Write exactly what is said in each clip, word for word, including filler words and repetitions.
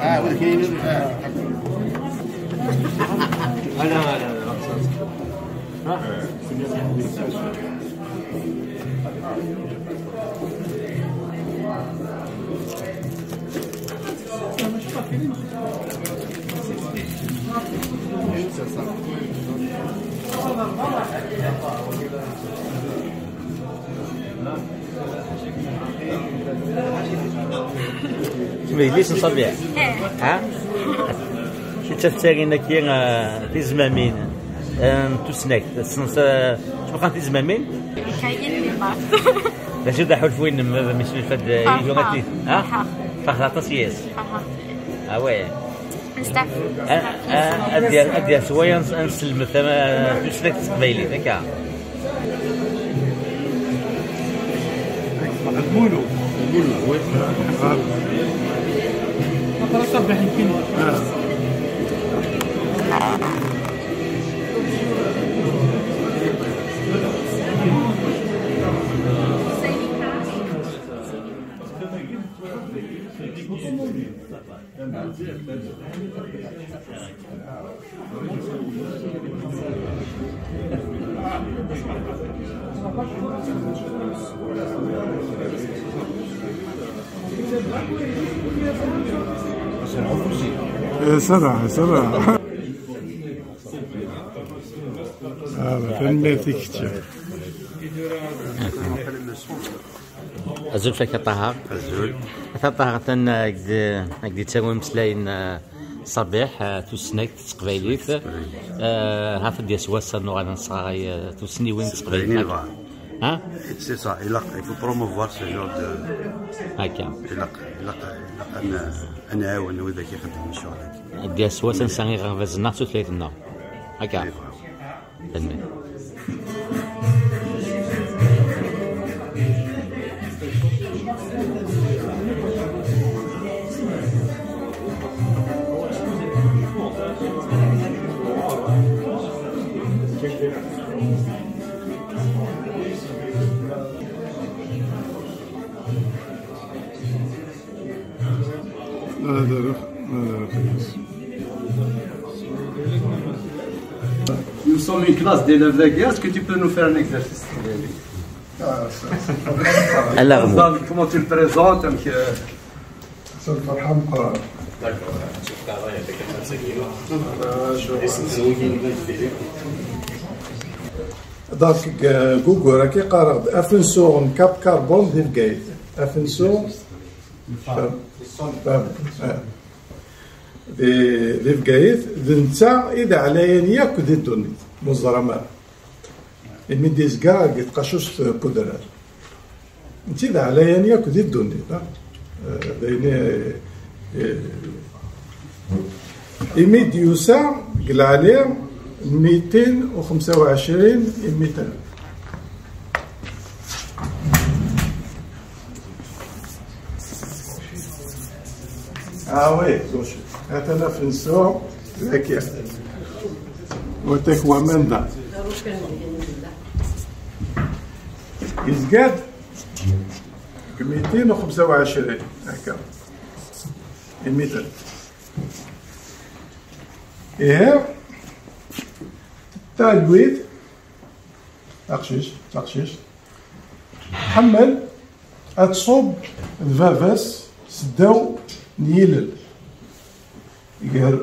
Ah, oui, ok, oui, oui. Ah. Ah, non, non, non, non. Kemm d yelli-s n Ṣabiḥ? Ha? Kečč ad tettarin akya, ah, tizmamin, ah, n tusnakt. Tessneḍ, ah, ttwaxxan tizmamin? Kayen mi mart. D acu d aḥulfu-inem, baba, mi s-nufa-d, ah, Ferḥeɣ. Ilu ati? Ha? Ferḥeɣ. Ferḥeɣ aṭas yes. Ferḥeɣ. Ah, ouais. Nesteɛfu. Ah, ah, ad d-yas, ad d-yas waya, ad nselmed tama, tusnakt s teqbaylit, akka. Lmulu. Lmulu, oui. Aqra Ṣabiḥ, yemkin. Ah. Eh, ça va, ça va. Ah, bah, tanemmirt i kečč. Azul fak a Ṭaher. Azul. A Ṭaher, atan, eh, ak-d-, ak-d-yettaru imeslayen, eh, Ṣabiḥ, eh, tusnakt s teqbaylit. Eh, hata d-yas wass ad nuɣal ad nesɣaray, eh, tusniwin s teqbaylit. Bɣan. Ha? C'est ça, ilaq, il faut promouvoir ce genre de... Akka. Ilaq, ilaq, ilaq ad n-, ad nɛawen wid akka ixeddmen ccɣel-agi. Ad d-yas wass ad nesɛa iɣerbazen-nneɣ s tutlayt-nneɣ. Akka. Tanemmirt. Nous sommes une classe d'élèves dagi. Est-ce que tu peux nous faire un exercice? Comment tu le présentes? D'accord. Donc, euh, Google, qui parle d'afenso n Cap Carbone di Bgayet. Afenso, euh, euh, di, di Bgayet, d netta i d ɛlayen yakk di ddunit, meẓẓram ara. Imi d-izga deg tqacuct n udrar. Netta d ɛlayen yakk di ddunit, ha? Eh, d ayen, eh, eh, imi d-yusa deg lɛali n mitin u xemsa u ɛecrin imitren. Ah oui, atan afensu daki. Watak waman da. Yezga-d deg mitin u xemsa u ɛecrin, akka. Imitren. Ihi, talwit, aqcic, taqcict, tḥemmel ad tṣubb d baba-s seddaw n yilel, gar,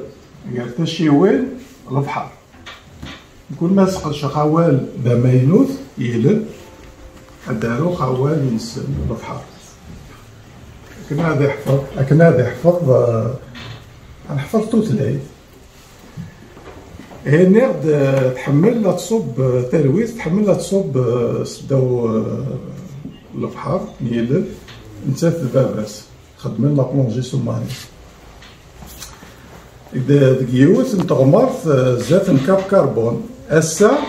gar tacciwin, lebḥer. Kul ma sqedceɣ awal d amaynut, yilel, ad d-aruɣ awal-nsen, lebḥer. Akken ad iḥfeḍ, akken ad iḥfeḍ, eh, ad neḥfeḍ tutlayt. Ihi nniɣ-d, eh, tḥemmel ad tṣubb, eh, talwit, tḥemmel ad tṣubb, eh, seddaw, eh, lebḥer n yilel, nettat d baba-s. Xedmen la plongée sous-marine. Deg, deg yiwet n teɣmert, eh, zdat n Cap Carbone. Ass-a,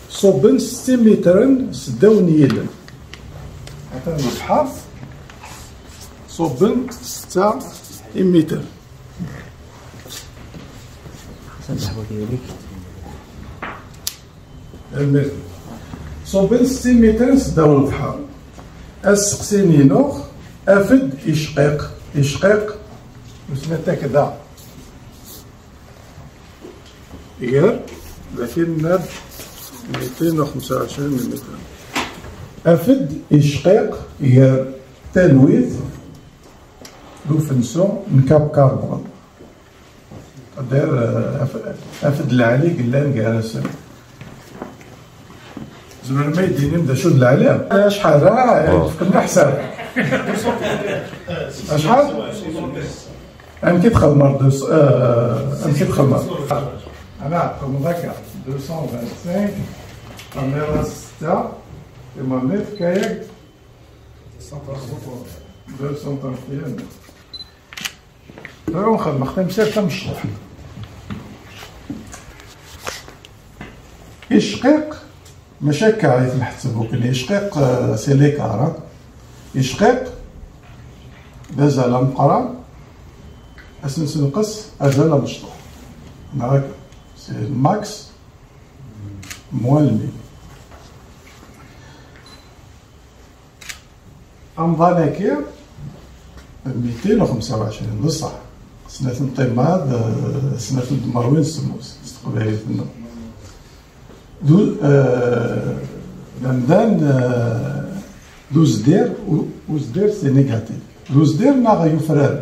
ṣubben setta imitren seddaw n yilel. Atan lebḥer, ṣubben setta imitren. Almir. Ṣubben setta imitren seddaw n lebḥer. Asteqsi-inu, af-d icqiq. Icqiq, Usnat-ak da. Gar, dakin nnar mitin u xemsa u ɛecrin millimetr. Af-d icqiq gar talwit d ufensu n Cap Carbon. Dayr, af-, af-d lɛali yellan gar-asen. Tzemrem ad yi-d-tinim d acu d lɛali? Acḥal, ah, tefkem leḥsab. Acḥal? Amek i txedmeḍ deux, euh, amek i txedmeḍ? Ana, txedmeḍ akka, deux cent vingt-cinq, terniḍ-as setta, timerni tefka-yak deux cent trente et un. Tura nxedmeɣ tamsirt tamecṭuḥt. Icqiq, mačči akka i t-nḥetteb akkenni. Icqiq, euh, c'est l'écart, hein. Icqiq, d azal ameqqran, ad s-nessenqes azal amecṭuḥ. Neɣ akka, c'est le max moins le min. Amḍan-agi, mitin u xemsa u ɛecrin, d ṣṣeḥ. Snat n timmad, eh, snat n tmerwin semmus, s teqbaylit-nneɣ. D u-, eh, d amdan, eh, d uzdir, u-, uzdir c'est négatif. D uzdir neɣ yufrar?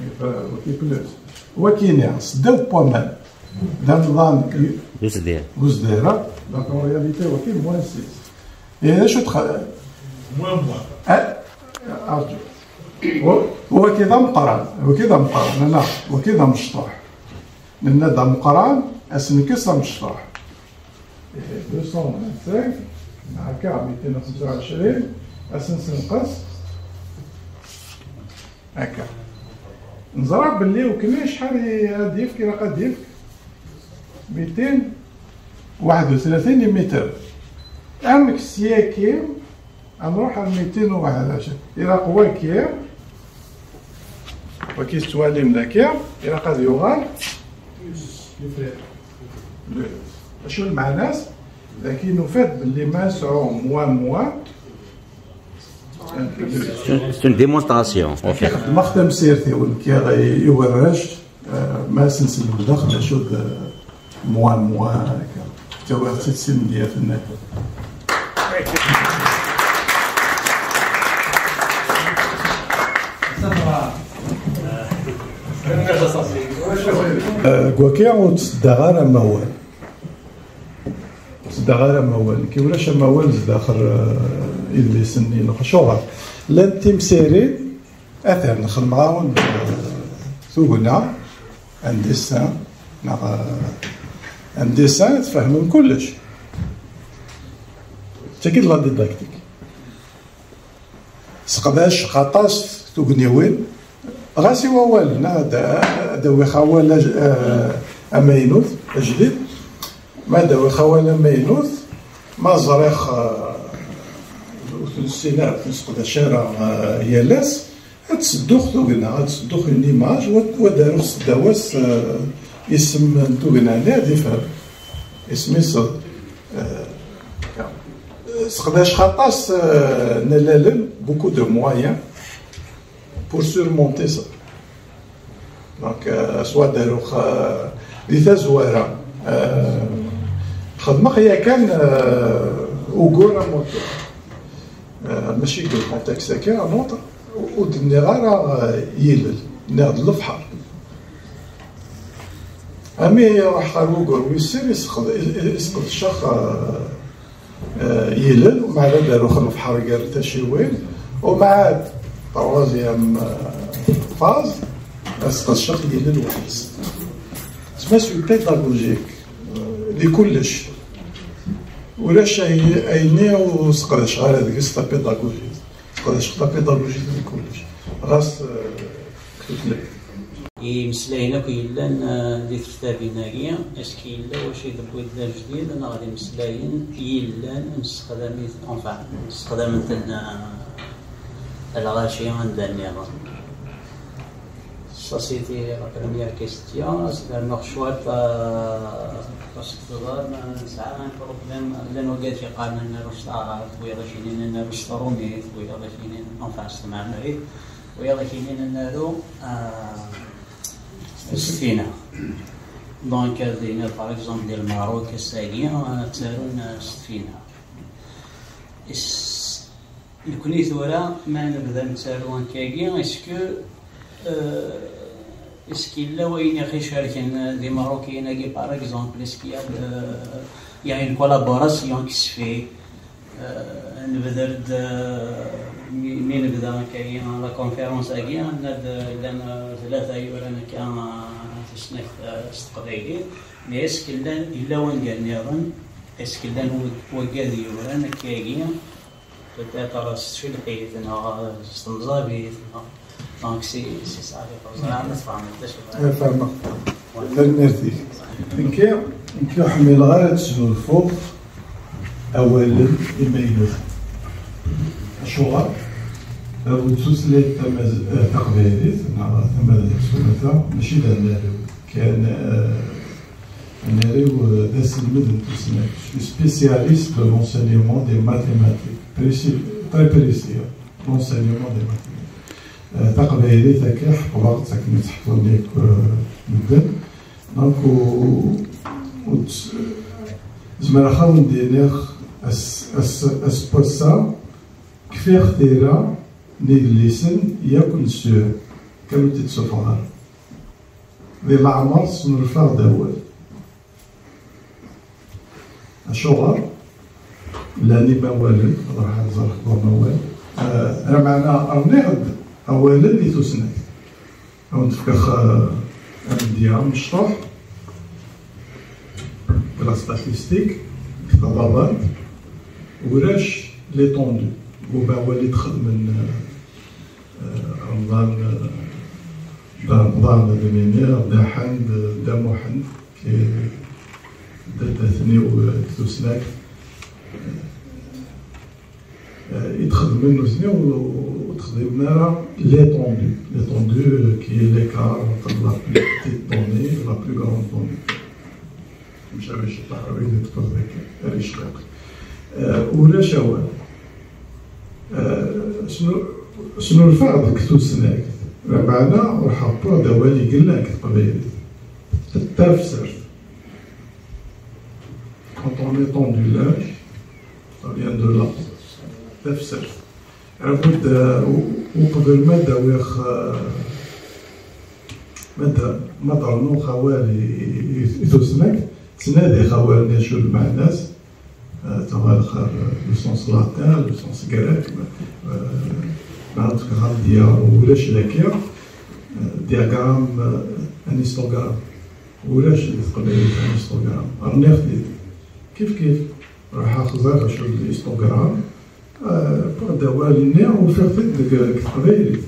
Yufrar, waki plus. Wakini, seddaw n waman. D amḍan y-, d uzdir. D uzdir, ah. Donc en réalité, waki moins six. Et d acu txedmeḍ? Moins, moins. Ah, arǧu. Wa-, waki d ameqqran, waki d ameqqran, neɣ waki d amecṭuḥ. Nenna d ameqqran, ad s-nekkes amecṭuḥ. Deux cent vingt-cinq, neɣ akka, mitin u xemsa u ɛecrin, ad s-nsenqes. Akka. Neẓra belli ukni acḥal i ad yefk, ilaq ad yefk mitin waḥed u tlatin imitr. Amek syaki ad nruḥ ar mitin u waḥed u ɛecrin? Ilaq waki, waki tettwalim daki, ilaq ad yuɣal. Acu lmeɛna-s? Daki nufa-d belli ma nesɛu mwa mwa, c'est une, c'est une démonstration, en fait. Xedmeɣ tamsirt-iw nekk i, i warrac, eh, ma asen-slemdeɣ d acu d, eh, mwa mwa, akka. Ttawiɣ-tt-id si Mendya-Tennayer. Eh, deg wakka ur ttseddaɣ ara amawal. Ur ttseddaɣ ara amawal. Nekk ulac amawal zdaxel, eh, idlisen-nni. Acuɣer? Llant timsirin, atan, xedmeɣ-awen, eh, tugna, un dessin, neɣ, eh, un dessin, tfehmem kullec. D tagi d la didactique. Seqdaceɣ aṭas tugniwin, ɣas i wawalen, ad, ad awiɣ awal aj-, eh, amaynut, ajdid, ma ad awiɣ awal amaynut, ma ẓriɣ, eh, ur t-nessin ara, ur t-nesseqdac ara, eh, yal ass, ad sedduɣ tugna, ad sedduɣ une image, wa, wa d-aruɣ seddaw-as, eh, isem n tugna-nni, ad ifhem. Isem-is, eh, seqdaceɣ aṭas, eh, n allalen, beaucoup de moyens pour surmonter ça. Donc, eh, soit d-aruɣ, eh, di tazwara, eh, xedmeɣ yakan, eh, ugur amutur. Eh, mačči deg le contexte-agi, un autre, ur d-nniɣ ara, eh, yilel, nniɣ-d lebḥer. Ami ruḥeɣ ɣer wugur wis sin, isqed-, i-, i-, isqedceɣ, eh, eh, yilel, umeɛd ad aruɣ lebḥer gar taciwin, umeɛd, troisième, eh, phase, ad sqedceɣ yilel weḥd-s. Tma c'est pédagogique, eh, di kullec. Ulac ay-, ayenni ur sqedceɣ ara deg-s la pédagogie. Sqedceɣ la pédagogie di kullec. Ɣas, eh, deg tutlayt. Imeslayen akk yellan, eh, di tektabin-agi, est-ce que yella wacu i d-tewwiḍ d ajdid neɣ d imeslayen yellan nessexdam-it, enfin, ssexdament-ten, eh, lɣaci anda nniḍen? Ça, c'était la première question. Ad s-d-rnuɣ cwiṭ, euh, parce que teẓram, euh, nesɛa un problème, llan wigad yeqqaren annar s taɛrabt, wiyaḍ ad ak-inin annar s trumit, wiyaḍ ad ak-inin, enfin, s tmeɛmarit. Wiyaḍ akinin ad naru, ah, s tfinaɣ. Donc, ad iniɣ, par exemple, di Lmerruk, ass-agi, ah, ttarun, ah, s tfinaɣ. Is-, nekni tura, ma nebda nettaru akkagi, est-ce que, euh, est-ce qu'il yella wayen i ɣ-icerken, euh, d Imerrukiyen-agi, par exemple, est-ce qu'il y a, euh, il y a une collaboration qui se fait? Euh, nebder-d, euh, mi, mi nebda akkagi la conférence-agi, nna-d, euh, llan, euh, tlata yuran akka, euh, tusnakt, euh, s teqbaylit, mais est-ce que llan, yella wangal nniḍen? Est-ce que llan wag-, waggad yuran akkagi? Peut-être s tcilqit, neɣ s temẓabit, neɣ, donc, c'est, c'est ça, ẓriɣ ma tfehmeḍ d acu. Eh, fehmeɣ. Ouais. Tanemmirt-ik. Nekki, nekki ur ḥmileɣ ara ad tesnulfuḍ awalen imaynuten. Acuɣer? Abu tutlayt tamaz-, eh, taqbaylit, neɣ tamaziɣt s umata, mačči d annar-iw. Kan, eh, annar-iw, eh, d aselmed n tusnakt. Je suis spécialiste de l'enseignement des mathématiques. Précis, très précis, hein, l'enseignement des mathématiques. Eh, taqbaylit akka ḥeqleɣ-tt akken i tt-ḥeqlen akk, eh, medden. Donc, u-, u-, zemreɣ ad wen-d-iniɣ ass, ass, ass n wass-a, kfiɣ tira n yidlisen yakk n ssur, kan ur t-id-ssuffɣeɣ ara. Di leɛmer snulfaɣ-d awal. Acuɣer? Llan imawalen, ad ruḥeɣ ad ẓreɣ deg wamawal. Eh, lameɛna rniɣ-d awalen i tusnakt. Ad wen-d-fkeɣ, eh, amedya amecṭuḥ deg la statistique, deg taḍabant, ulac l'étendue n umawal i d-xedmen, eh, eh, Remḍan, eh, Dda Remḍan, ad am-iniɣ, Dda Ḥend, Dda Muḥend, ki-, d atmaten-iw, eh, deg tusnakt. Eh, i d-xedmen nutni ur, ur d-xdimen ara l'étendue. L'étendue, eh, qui est l'écart entre la plus petite donnée et la plus grande donnée. Mcabac taɛrabit d tfeḍ deg ricqaq. Eh, ulac awal. Eh, snu-, snulfaɣ deg tusnakt. Lameɛna ur ḥeṭṭuɣ d awal i yellan deg teqbaylit. Tafsert. Quand on étend du linge, ça vient de là. Tafsert. Abud, eh, u-, uqbel ma d-awiɣ, eh, ma d-, ma d-rnuɣ awal i, i, i tusnakt, ttnadiɣ awal-nni acu lmeɛna-s, eh, taɣalxer, eh, le sens latin, le sens grec, eh, ma d-, amedya ulac daki, eh, diagramme, eh, un histogramme. Ulac di teqbaylit un histogramme. Rniɣ-t-id. Kif kif. Ruḥeɣ xẓiɣ acu d histogramme. Eh, wwiɣ-d awal-nni, ufiɣ-t-id deg, deg teqbaylit.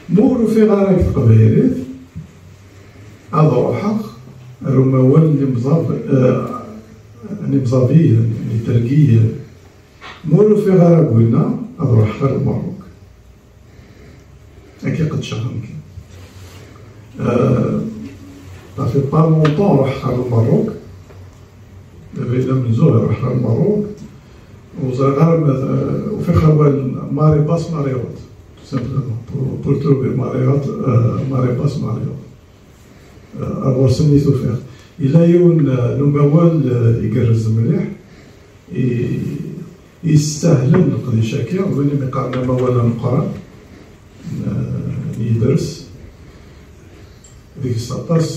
Ma ur ufiɣ ara deg teqbaylit, ad ruḥeɣ ar umawal n imẓab-, eh, n imẓabiyen, n itergiyen. Ma ur ufiɣ ara deg winna, ad ruḥeɣ ar Lmerruk. Akka i qedceɣ nekk. Euh, ça fait pas longtemps ruḥeɣ ɣer Lmerruk. Baba yella amenzu ruḥeɣ ɣer Lmerruk. Ur ẓriɣ ara ma, euh, ufiɣ awal marée basse, marée haute. Tout simplement. Pour, pour trouver marée haute, euh, marée basse, marée haute. Euh, ar ɣur-sen i t-ufiɣ. Yella yiwen, euh, n umawal, euh, igerrez mliḥ. I, yessahlen leqdic-agi, d win i mi qqaren amawal ameqqran, n, n yidres. Deg-s aṭas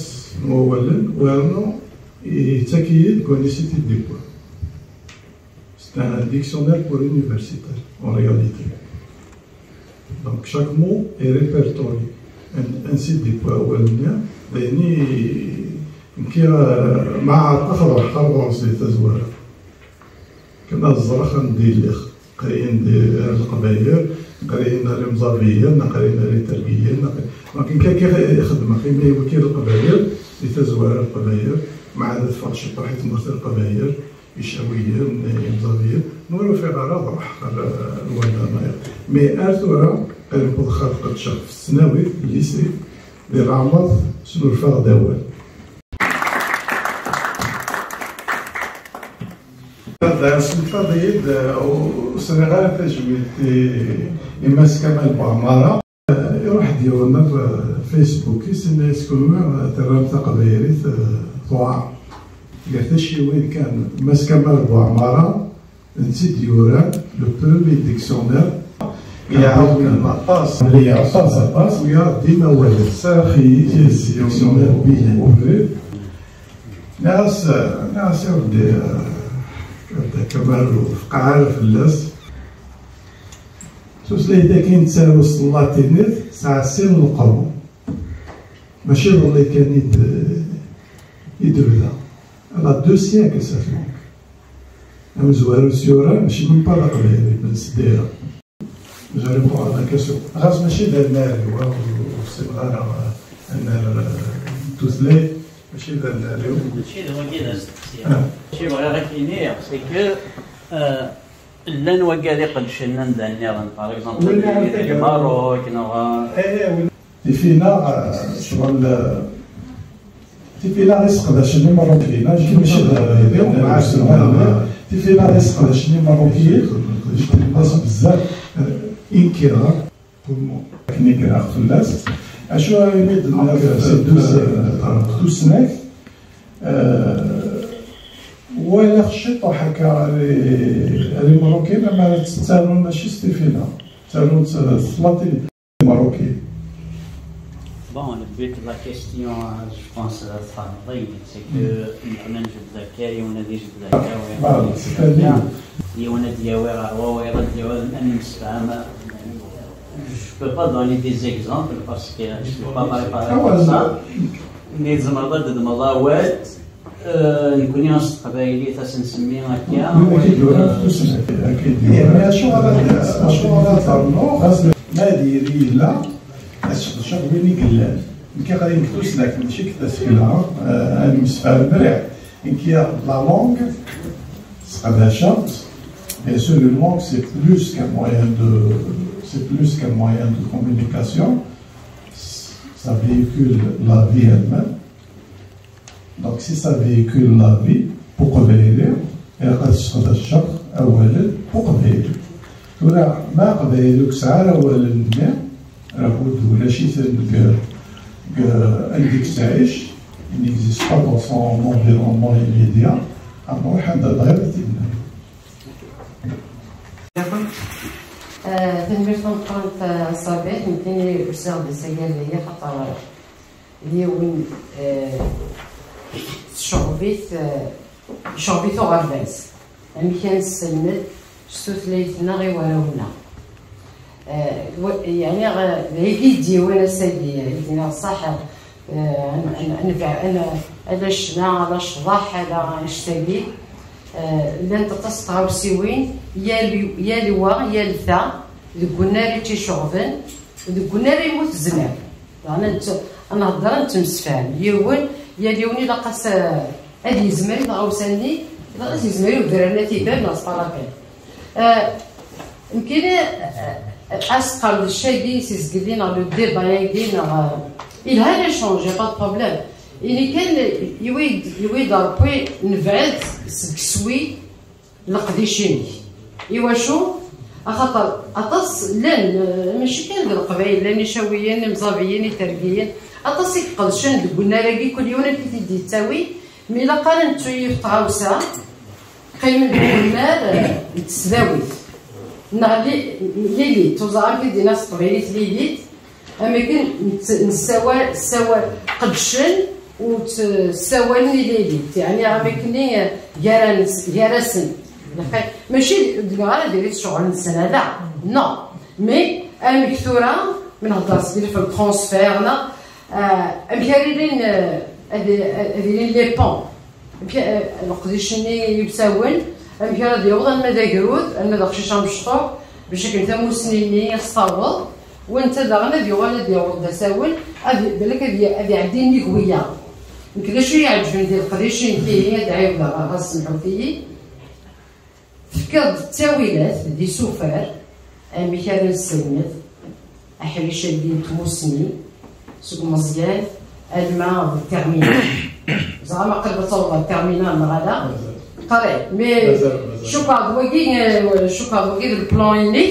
n wawalen, wernu yettak-iyi-d deg wansi i t-id-yewwi. C'est un dictionnaire pour universitaires, en réalité. Donc, chaque mot est répertorié. An-, ansi d-yewwi awal-nni, d ayen i, nekki, eh, ma ɛerqeɣ ad ruḥeɣ ar ɣur-s di tazwara. Kan ad ẓreɣ anda i lliɣ. Aql-iyi di, ar Leqbayel, aql-iyi ar Imẓabiyen, aql-iyi ar Itergiyen, aql-, donc, nekki akka i xeddmeɣ, imi wagi Leqbayel, di tazwara Leqbayel, ma ɛad ad ffɣeɣ ciṭuḥ i tmurt n Leqbayel, Icawiyen, Imẓabiyen, ma ur ufiɣ ara ad ruḥeɣ ar, ar wanda-nniḍen. Mais ar tura, qrib wwḍeɣ ad qedceɣ f tesnawit, lycée, di Leɛmer, snulfaɣ-d awal. Ad snulfaɣ-d, ur sriɣ ara tajmilt i, i Mass Kamal Buɛmara. Yiwen n Facebook-is, yenna-yas kunwi terram taqbaylit, eh, tuɛer. Gar tacciwin kan, Mass Kamal Buɛmara, d netta i d-yuran le premier dictionnaire. Iɛawen aṭas, mliya aṭas, aṭas. Wiyaḍ dima wallet. Saxi, dictionnaire bilingue. Nniɣ-as, nniɣ-as, a Rebbi, eh, Kamal ur tfeqqeɛ ara fell-as. Tutlayt-agi nettaru s tlatinit tesɛa sin n leqrun. Mačči iḍelli kan i d-, i d-tebda. Elle a deux siècles, cette langue. Amezwaru s yura, mačči même pas d aqbayli, ben s dira. Mazal iwqeɛ la question. Ɣas mačči d annar-iw, ur ssineɣ ara annar, eh, n tutlayt, mačči d annar-iw. Mačči d wagi d asteqsi. Ah. Mačči bɣiɣ ad k-iniɣ, c'est que, euh, llan wagad iqeddcen anda nniḍen, par exemple, di Lmerruk, neɣ, eh, eh, oui. Tifinaɣ, eh, ccɣel, eh, tifinaɣ iseqdacen imeṛṛukiyen, mačči d, eh, tifinaɣ iseqdacen imeṛṛukiyen, jbden-as bezzaf, eh, inkirar. Akken i greɣ fell-as. Acu ara imi d-nniɣ, eh, tusnakt, eh, walaɣ ciṭuḥ akka ar i-, ar imeṛṛukiyen, ama ttarun mačči s tifinaɣ, ttarun s, s tlatinit. Marocain. Bon, le but de la question, euh, je pense, euh, tfehmeḍ-iyi, c'est que nekkni njbed akka, yiwen ad ijbed akka, yiwen ad ijbed akka, yiwen ad yawi ɣer wayeḍ, ad yawi ad nemsefham. Je peux pas donner des exemples parce que je suis pas préparé pour ça. Mais tzemreḍ ad d-tedmeḍ awal. Eh, nekkni s teqbaylit ad s-nsemmi akka. Ih, ma acuɣer ad, acuɣer ad ternuḍ? Xas ma diri yella, ad sqedceɣ win i yellan. Nekk aql-i deg tusnakt, mačči deg tasekla, eh, ad nemsefham mliḥ. Nekk la langue, sqedceɣ-tt. Bien sûr, une langue, c'est plus qu'un moyen de, c'est plus qu'un moyen de communication. Ça véhicule la vie elle-même. Donc, si ça véhicule la vie, pour qbayli, ilaq ad sqedceɣ awalen pour qbayli. Tura, ma aqbayli ur yesɛi ara awalen-nni, rakud ulac-iten deg, deg, anda i yettɛic, il n'existe pas dans son environnement immédiat, ad nruḥ anda bɣiɣ ad t-id-naf. Eh, tanemmirt tameqqrant, eh, a Ṣabiḥ, nekkini usiɣ-d ass-agi ar dagi, xaṭer, eh, d yiwen, eh, tecɣeb-it, eh, yecɣeb-it uɣerbaz. Amek ara nesselmed s tutlayt-nneɣ i warraw-nneɣ? Eh, wa-, yeɛni, eh, d ayagi i d-yiwen ass-agi, i d-nniɣ ṣaḥ, eh, an-, an-, anef-, an-, ala ccna, ala ccḍeḥ, ala annect-agi. Eh, llant aṭas n tɣawsiwin, yal, yal wa, yal ta, deg unnar i tt-iceɣben, deg unnar i mu tezmer. Daɣen ad nett-, ad nhedder, ad nettemsefham. Yiwen, yal yiwen ilaq-as, eh, ad yezmer i tɣawsa-nni, ad yezmer i udrar n at iber neɣ s parapel. Eh, nekkini, eh, asqerdec-agi, si zgelli neɣ le débat-agi, neɣ, eh, ilha l'échange, y a pas de problème. Ini kan, iwi-d, iwi-d Ṛebbi, nebɛed seg iswi leqdic-inek. Iwacu? Axaṭer aṭas llan, eh, mačči kan d Leqbayel, llan Icawiyen, Imẓabiyen, Itergiyen, aṭas i iqedcen deg unnar-agi, kul yiwen amek i t-id-yettawi, mi ilaq ara nettu yiwet tɣawsa, qqimen deg unnar, eh, n tesdawit. Neɣ li-, l'élite, ur ẓer amek i d-yenna s teqbaylit l'élite, am akken nett-, nessawal, ssawal, qeddcen u tt-, ssawalen i l'élite, yeɛni am akken, eh, gar-, gar-asen. Mačči d-, ara diri ccɣel-nsen, ala. Non. Mais amek tura, mi nhedder s le transfert, neɣ, eh, amek ara ilin, eh, ad, ad ilin les ponts? Amek, eh, leqdic-nni yimsawen, amek ara d-yaweḍ alma d agrud, alma d aqcic amecṭuḥ, bac akken tamusni-nni ad s-taweḍ, wa netta daɣen ad yuɣal ad yaweḍ d asawen, ad, balak ad, y-, ad iɛeddi nnig wiyaḍ. Nekk d acu i yi-iɛeǧben di leqdic-nni, ad d-ɛiwdeɣ, ɣas semḥut-iyi. Tefkiḍ-d ttawilat d isufar, amek ara nesselmed aḥric-agi n tmussni seg umeẓyan alma d terminal. Zeɛma qrib ad tawḍeḍ ɣer terminal neɣ ala? Mazal. Qrib, mais mazal, mazal. Cukkeɣ d wagi, eh, cukkeɣ d wagi d le plan-inek.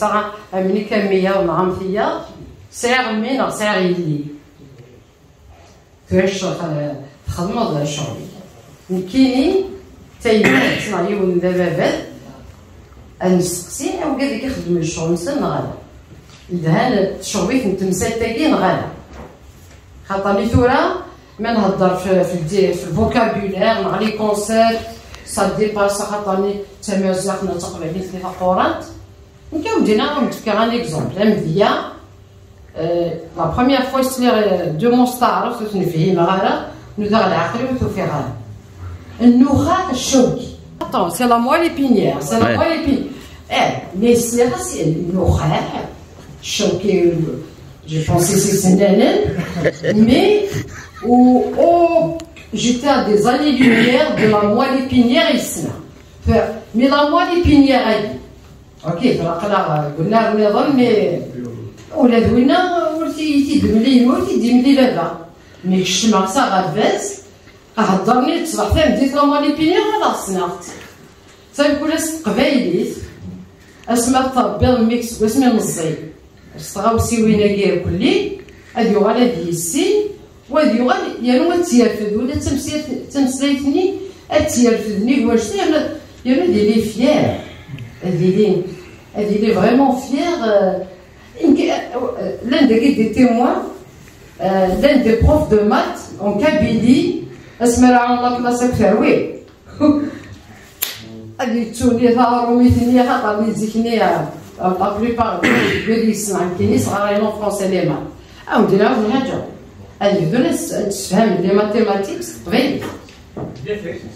sɛiɣ amnek am wiyaḍ neɣ am tiyaḍ, sɛiɣ mmi neɣ sɛiɣ yelli. Tura txedmeḍ ccɣel-ik. Nekkini, d tayemmat neɣ yiwen d ababat, ad nesteqsi awgad i ixeddmen ccɣel-nsen neɣ ala. Lhan tecɣeb-iten temsalt-agi neɣ ala. Xaṭer-nni tura, ma nhedder f, f, f le vocabulaire neɣ les concepts, ça dépasse, xaṭer-nni d tamaziɣt neɣ d taqbaylit neɣ taqurant. Nekk ad wen-d-iniɣ, ad wen-d-fkeɣ un exemple. Amedya, euh, la première fois i sliɣ, euh, de mustaɛref, ur ten-fhimeɣ ara, nudaɣ leɛqel ur t-ufiɣ ara. Nnuxaɛ ccawki. Attends, c'est la moelle épinière, c'est la moelle épinière. Eh, mais c'est racine, nnuxaɛ ccawki, je pensais c'est isennanen, mais au, au, j'étais à des années-lumière de la moelle épinière ici. Mais la moelle épinière, elle, ok, tura aql-aɣ, euh, qelna nniḍen, mais ula d winna ur t-, i t-id-mli yemma, ur t-id-yemli baba. Mi kecmeɣ s aɣerbaz, heddren-iyi-d ṣṣbeḥ tameddit la moelle épinière, ad ɣ-ssneɣ-tt. Sani kul ass s teqbaylit, asmi ad tṛebbiḍ mmi-k seg wasmi meẓẓi. S tɣawsiwin-agi irkelli, ad yuɣal ad yissin, u ad yuɣal yernu ad tt-yerfed, ula d tameslayt-, d tameslayt-nni ad tt-yerfed nnig wanect-a, yernu, yernu ad yili fier, ad yili, ad yili vraiment fier, euh, inke-, euh, l'un des, des témoins, euh, l'un des profs de maths en Kabylie, asmi ara ɛawneɣ la classe akk terwi. Ad yettuni taṛumit-nni, xaṭer di zik-nni, euh, la plupart n wid yessnen akken i sɣarayen en français les maths. Ad wen-d-iniɣ lhaǧa. Ad bdun ad s-, ad d-sfehmen les mathématiques s teqbaylit.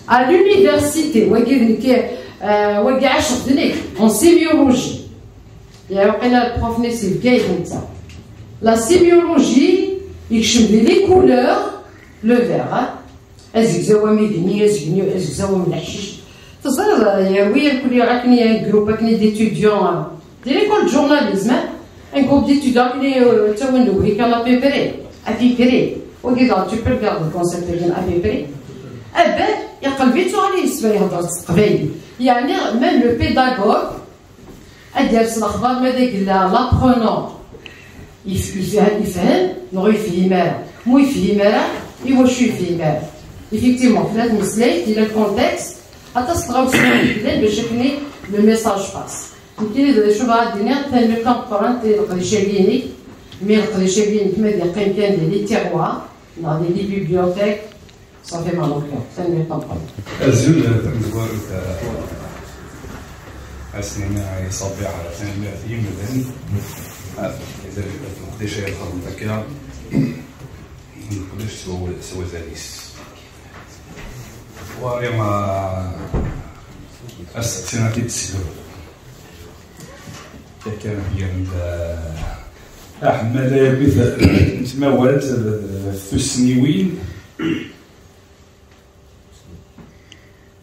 À l'université, wagi d nekk, euh, wagi ɛaceɣ-t nekk, en sémiologie. Ya, waqila le prof-nni si Bgayet netta. La sémiologie, yekcem di les couleurs, le vert, hein. Azegzaw amidi-nni, azegni-, azegzaw am leḥcic. Teẓriḍ, yerwi irkelli akken i un groupe akken i d'étudiants, euh, di l'école de journalisme, hein, un groupe d'étudiants akken i, euh, ttawin deg uhikan à peu près, à peu près. Wagi daɣ, tu peux regarder le concept-agi, à peu près. Abat, iqleb-itt uɣal yesfa ihedder s teqbaylit. Yeɛni, même le pédagogue, ad d-yers lexbar ma d agella, l'apprenant, yef-, yef-, yefhem neɣ ur yefhim ara. Ma ur yefhim ara, iwacu ur yefhim ara? Effectivement, tella tmeslayt, yella le contexte, aṭas n tɣawsiwin yellan bac akken i le message passe. Nekkini d acu bɣiɣ ad d-iniɣ, tanemmirt tameqqrant i leqdic-agi-inek, mi leqdic-agi-inek ma d-yeqqim kan di les tiroirs neɣ di les bibliothèques, ça fait mal au cœur. Tanemmirt tameqqrant. Azul, tamezwarut, eh, ad s-nini i Ṣabiḥ, tanemmirt i yimdanen. Ah, mazal leqdic ay txedmeḍ akka. Leqdic s wa-, s wazal-is. Wari, ah, asteqsi ad t-id-teslu. Akka, gan-d, ah, aḥemmel ayagi n tmawalt, eh, tussniwin.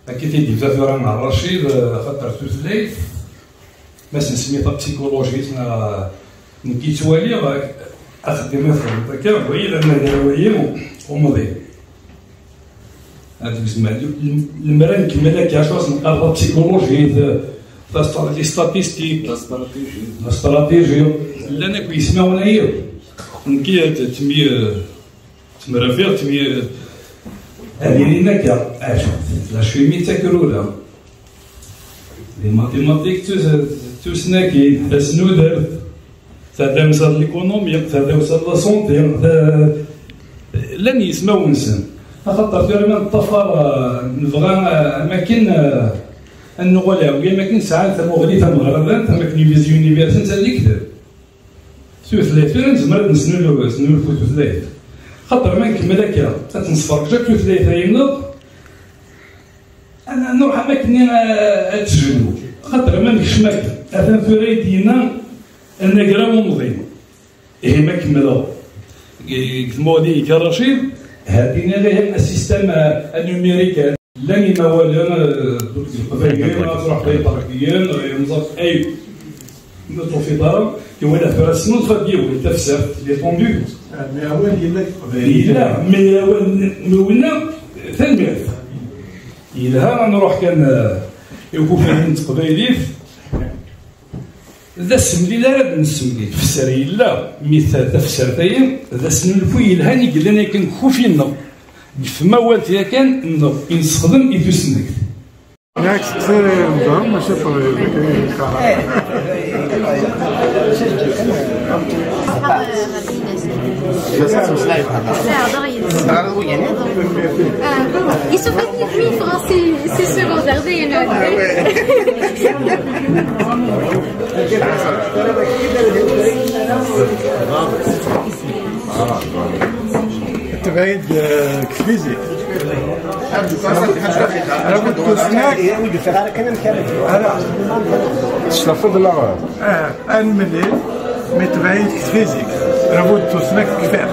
Akka i d-yebda tura Racid, eh, xaṭer tutlayt, ma s-nsemmi tapsikulujit, neɣ, eh, nekk i ttwaliɣ, eh, axeddim i txedmeḍ akka, wayi d amagraw-agi umḍin. Ad gezmeɣ, lemmer ad nkemmel akka, acu as-neqqar tapsikulujit, eh, tast-, les statistiques, la stratégie. La stratégie. Llan akk yismawen-agi. Nekk i d-, ttemyi-, Ttemrafiɣ, ttemyi-, ad ilin akka, acu, la chimie d takrura. Les mathématiques d tus-, d tusnakin, tasnudert, tadamsa d l'économie, tadamsa d la santé, ta-, llan yismawen-nsen. Axaṭer tura ma neṭṭafar, eh, nebɣa, eh, am akken, eh, ad nuɣal ɛewyan, am akken sɛan tamuɣli tameɣradant, am akken les universités d lekdeb. Tutlayt, tura nezmer ad nesnul-, nesnulfu tutlayt. Xaṭer ma nkemmel akka, ad tt-nesferǧ akk tutlayt-ayi-nneɣ, ad n-, ad nruḥ am akken, eh, ad tejlu. Xaṭer ma nekcem akka, atan tura i d-yenna anagraw umḍin. Ihi ma kemmleɣ deg, deg tmuɣli n Racid, ha-t-in ihi asistem, eh, anumérique. Llan imawalen, eh, deg Leqbayel, ma truḥ d Iṭerkiyen, eh, neẓra ay, ma tufiḍ ara. Iwala tura snulfa d-yewwi tafsert, les tendus. Ah, mais awal yella deg teqbaylit. Yella, mais awal n-, n-, winna, tanemmirt. Yelha, ad nruḥ kan, eh, i ukufay n teqbaylit. D asemlil ara d-nessemlil. Tefser yella, mi ta-, tafsert-ayi, d asnulfu yelhan i yellan yakan deg ukufi-nneɣ. Deg tmawalt yakan, neɣ i nessexdem i tusnakt. Next, eh, nẓer, maca ṭṭbib, akken i yeqqar. Teɛḍeɣ yid-s. Euh, il se fait plus français, c'est secondaire, d'ailleurs. Tebɛid, eh, deg tfizikt. Ara kud tusnak. Ara. Teclafiḍ neɣ? Ah, ad nmellil, mi tebɛid deg tfizikt. Ara kud tusnak kfiɣ.